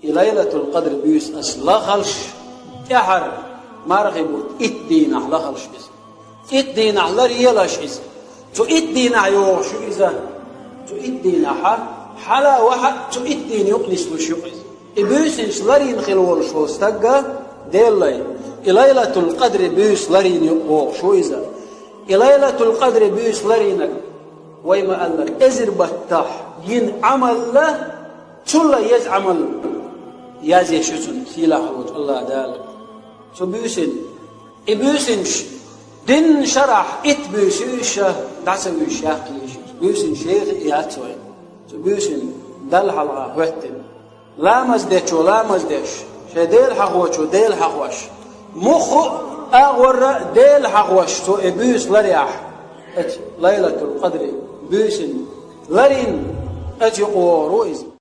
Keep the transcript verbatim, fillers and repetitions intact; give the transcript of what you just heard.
И Лайлатул-Къадр буьйса аса лахалаш, тӀаьхьара мархий бутт итт дийнахь лахалаш иза. Итт дийнахь ларъелаш иза. Цу итт дийнахь йогӀуш ю иза. Цу итт дийнахьа хьала а ваха а цу итт дийна юкъа нислуш ю иза. И буьйсанаш ларйина хила волуш волу стаг а Делан лай. И Лайлатул-Къадр буьйса ларйина юкъа вогӀуш ву иза. И Лайлатул-Къадр буьйса ларйинарг, вай ма-аллара, эзар баттахь йина Ӏамал а, цул а еза Ӏамал язъеш ю цунна сийлахь волчу АллахӀ Дала. Цу буьйсанна, и буьйсанаш дийнна шарахь итт буьйса ю иза, дӀа ца вуьйш яккхий шу. Буьйсанаш еха а яц вай. Цу буьйсанна Далла хьалха хӀоьттина. Ламаз дечо ламаз деш, шайн Дела хьахочо Дела хьахош, муха а агӀор а Дела хьахош цо и буьйса ларъяхь, оцу Лайлатул-Къадри буьйсанна ларйина, оцу юкъа вогӀур ву иза.